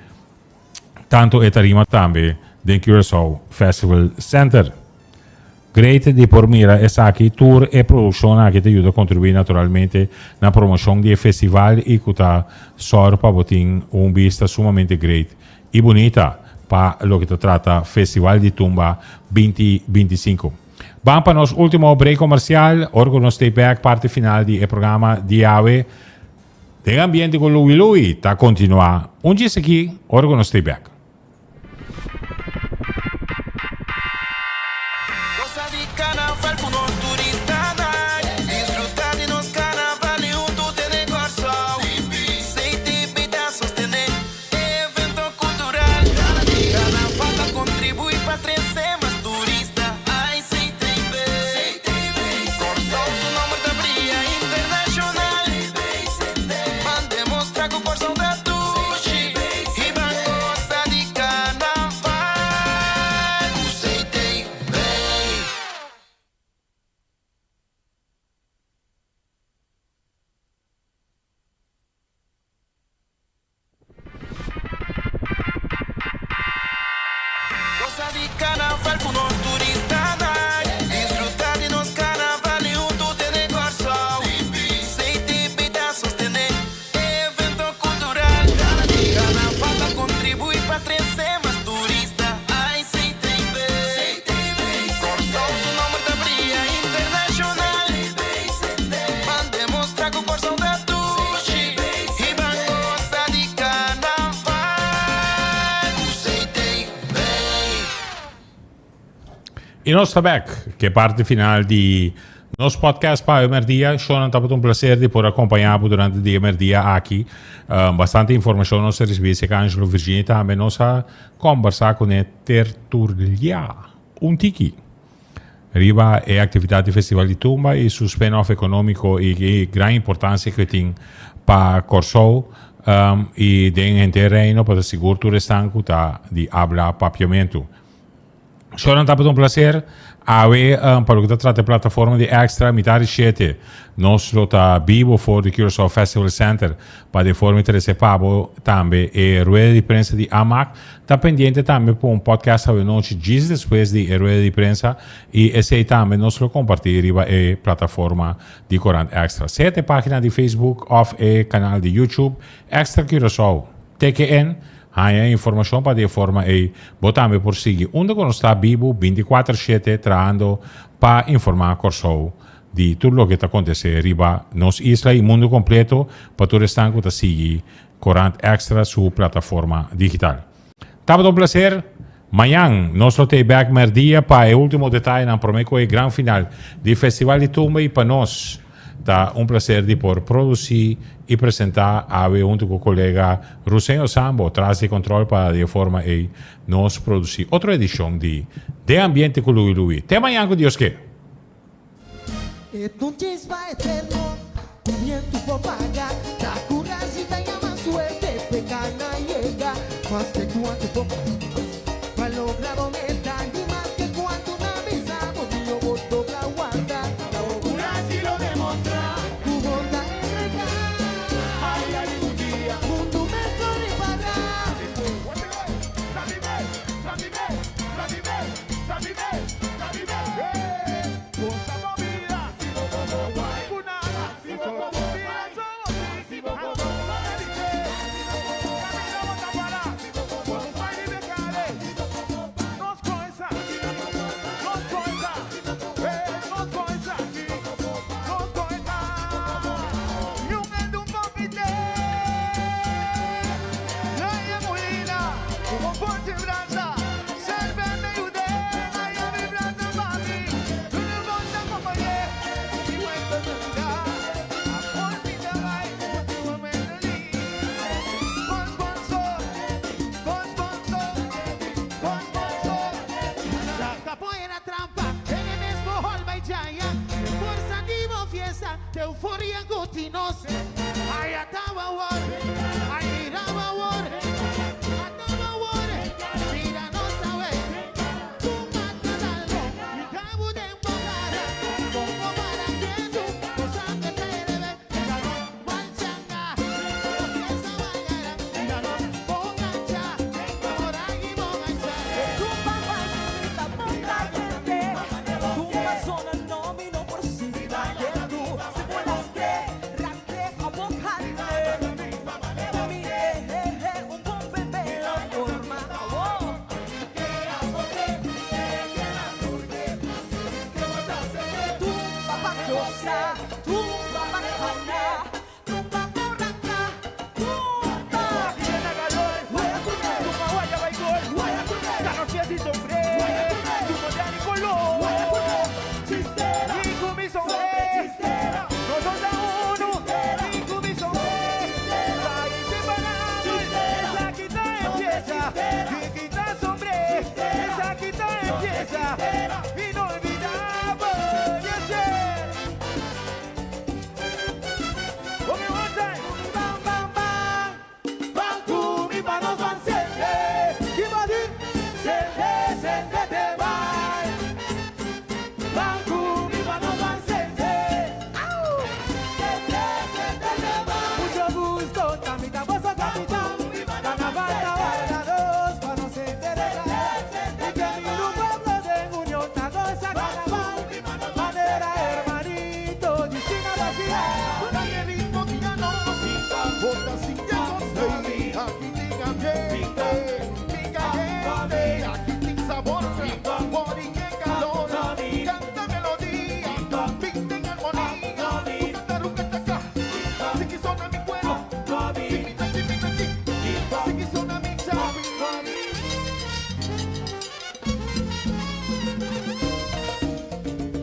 tantu e tarima tambe den Curaçao Festival Center. Great di por mira esaki, tur e produkshonnan aki ta yuda kontribuí naturalmente na promoshon di e festival i ku ta sòru pa bo tin un bista sumamente great i bunita pa loke ta trata Festival di Tumba 2025. Ban pa nos ultimo break comercial, ora cu nos stay back parti final di e programa di awe den ambiente cu Louie Louie ta continua un djis aki ora cu nos stay back. pa trese mas turista. ICTB. Kòrsou su nòmber ta bria internashonal. Ban demostrá ku Kòrsou ta dushi i ban gosa di karnaval ku CTB. Gosa di karnaval ku nos turistanan. Disfrutá di nos karnaval i huntu tene Kòrsou. CTB ta sostené e evento kultural. Karnaval ta kontribuí pa trese mas turista. Ai CTB. Kòrsou su nòmber ta bria internashonal. Ban demostrá ku Kòrsou ta dushi i ban gosa di karnaval ku CTB. I nos ta bek ku e parti final di nos podcast pa awe merdia. Shona, tabata un placer di por acompaña bo durante di e merdia aki. Bastante informacion nos a ricibi acerca Angelo Virginia y tambe nos a combersa cune tertulia un tiki riba e actividad di Festival di Tumba y su spin-off economico y e gran importancia cu e tin pa Corsou y den henter Reino pa ta sigur tur esnan cu ta di habla Papiamento. Shonan tabata un placer. Awe pa loke ta trata e plataforma di Extra mitar di shete nos lo ta bibo for di Curaçao Festival Center pa den forma di trece pa bo tambe e rueda di prensa di AMAC. Ta pendiente tambe pa un podcast awe nochi djis despues di e rueda di prensa y esey tambe nos lo comparti riba e plataforma di Corant Extra. Sea ta e pagina di Facebook of e canal di YouTube Extra Curaçao. TKN. Haña e informashon pa di e forma ei bo tambe por sigui unda ku nos ta bibu bintikuater shete trahando pa informá Kòrsou di tur loke ta kontesé riba nos isla i mundu kompleto pa tur esnan ku ta sigui Korant Extra su plataforma digital. Tabata un plaser. Mañan nos lo t'ei bèk mèrdia pa e último detayenan promé ku e gran final di Festival di Tumba i pa nos ta un plaser di por produsí i presentá awe huntu ku kolega Ruseño Sambo tras di kontròl pa di e forma ei nos produsí otro edishon di Den Ambiente ku Louie Louie. Te mañan ku Dios ke! E ta un chispa eterno cu bientu por paga Ta curashi ta yama suerte p'e cana yega Maske cuantu bo pa logra bo meta Ni maske cuantu nan bisa bo mihor bo dobla warda Curashi lo demostra Cu bo ta entrega Ay algun dia Mundu mes lo ripara. Es fiesta inolvidable. Yes, yeah. Okay, one time. Bam, bam, bam. Ban ku mi pa nos ban sende. Kibadi. Sende, sende te bai. Ban ku mi pa nos ban sende. Au. Sende, sende te bai. Mucho gusto, tamita boso capitán. Carnaval ta warda nos pa nos entrega. Y que mi pueblo den unión ta goza carnaval. Manera hermanito, distinga vacía. Ritmo tirano, bota sin hey, aquí tin ambiente, tin caliente, aquí tin sabor, body en calor, canta melodía, pinta en armonía, tu canta ruca chaca, si sona mi cuero, chimita chimita chi, si sona mi chapi.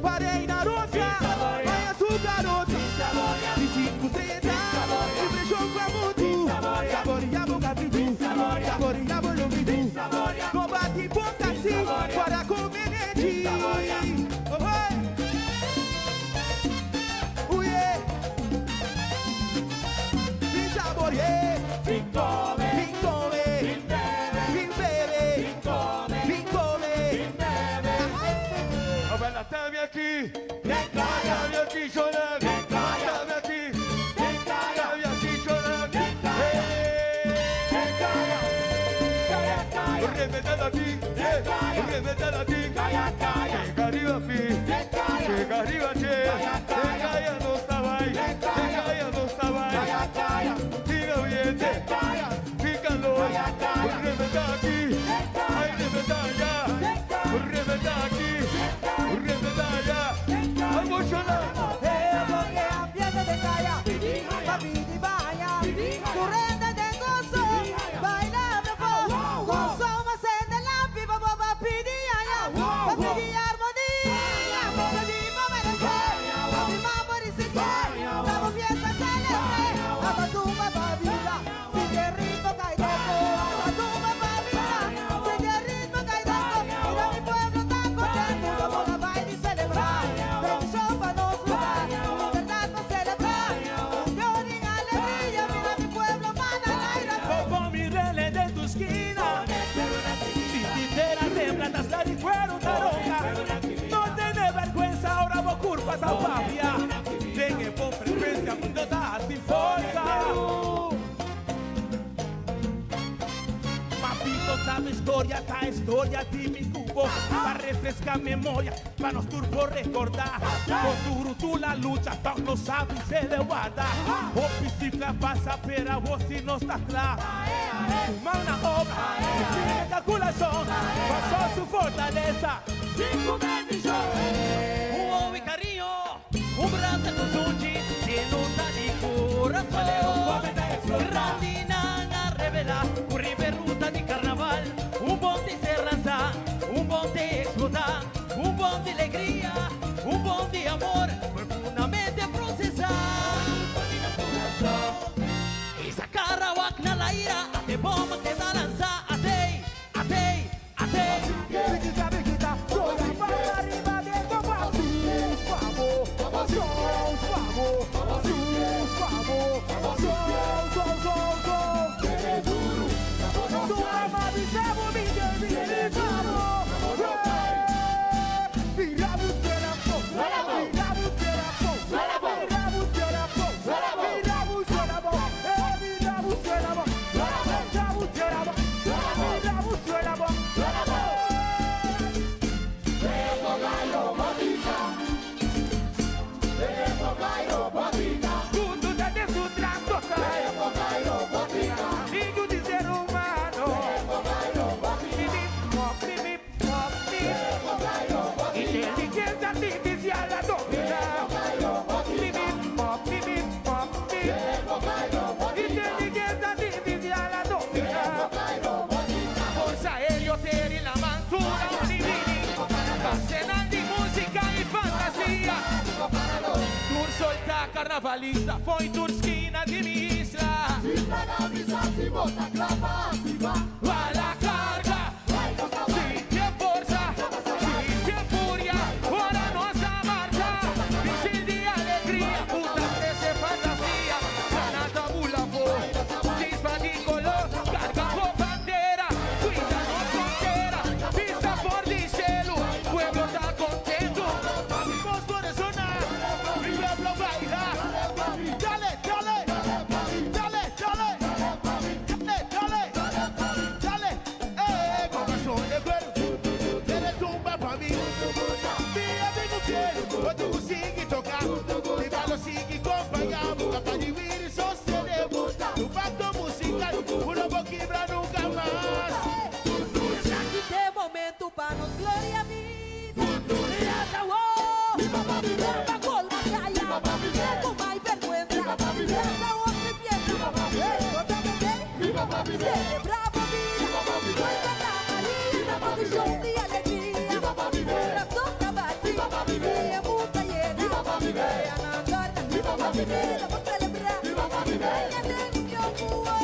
Parei na Rússia, vai a sua garota. De cinco estrellas, de pressão pra muito. Saboreia boca fritu, saboreia bolo fritu. Combate boca assim, para conveniente. Oh, oi. Uie. Vem saborear. Vem come, vem bebe, vem come. Bella, tami aqui, tami aqui chorando, tami aqui, tami aqui chorando. Rebentando aqui, rebentando aqui, chega arriba, fi, chega arriba, che, chega no está vai, chega no está vai, Siga ambiente, sin calor, rebenta aqui, ay, rebenta allá, rebenta aqui, rebenta allá, vamos chorar. Porque ambiente de calla, papi di vaya, corrente de gozo, bailando gozo más en el lápiz, vamos papi di allá, papi di armonía, papi di merecer, papi mambo y se estamos fiesta celebre, hasta tu papá vida, sigue ritmo caidando, hasta tu papá vida, sigue ritmo caidando, mira mi pueblo está contento, vamos a bailar y celebrar, bendición para nos lugar, libertad para celebrar, unión y alegría, mira mi pueblo van al aire. Con mi relé de tu esquina. Si titera tembla, tas la di cuero taronga. No tiene vergüenza, ahora vos curva ta papia. Ten por frecuencia, mundo da sin fuerza. Papito sabe historia, ta historia de mi cubo. Pa' refrescar memoria, pa' nos turbo recordar. Con duro tu la lucha, toc no sabe se le guarda. O bicicleta pasa, pero vos si no está claro. Humana obra, se calculación, pasó su fortaleza. Cinco Un homem carinho, um braço com sunji, se não tá de coração. Ratina a revelar, o riberuta de carnaval, um bom de se arrasar, um bom de explotar, um bom de alegria, um bom de amor, profundamente processar. E sacar a na la ira, até bomba que dá lançar, até, até, até. Chiquita, chiquita, soy para arriba de copa. Sus, vamos, sus, vamos, sus, vamos, sus, sus, sus, sus. Tu mamá dice, mi mi vamos. Mira, bucera, po, mira, bucera, po, mira, bucera, po, mira, bucera, po, mira, bucera, po, mira, bucera, po, mira, bucera, po. Mundo da desutra Amigo de ser humano. Inteligencia artificial la domina. Inteligencia artificial la domina. Forza aéreo ter la mantura divini. Arsenal de música y fantasía. Tur solta carnavalista, foi turskina de mi isla. Va la carga, sin fuerza, mi. Mi amigu fiel, otro ku sigui toka. Mi balo sigui kompañá bo, kapas di wiri sostené bo. Un pakto musikal ku no por kibra nunka mas. Esaki t'e momento pa nos gloria bida. Lanta wo, pa colma caya, cu mai berguensa. Lanta wo mi pierna, celebra bo bida. Santa Maria ta produccion di alegria. Corazon ta bati y e mundo ta yena. Vida pa celebra. Venga den union cu wo.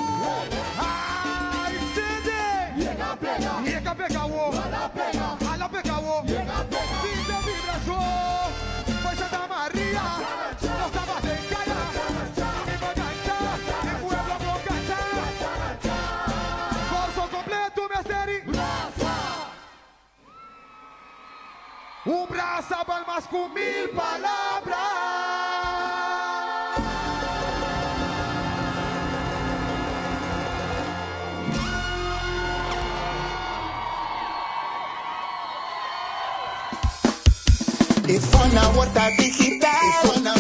Ay, Cindy! Yega pega! Yega pega wo! Hala pega! Hala pega wo! Yega pega! Sinti vibracion! Foi Santa Maria! Nos taba den caya! Mi por canta! E pueblo por canta! Corso completo mester di Un brasa bal mas cu mil palabra. E fun awor ta digital.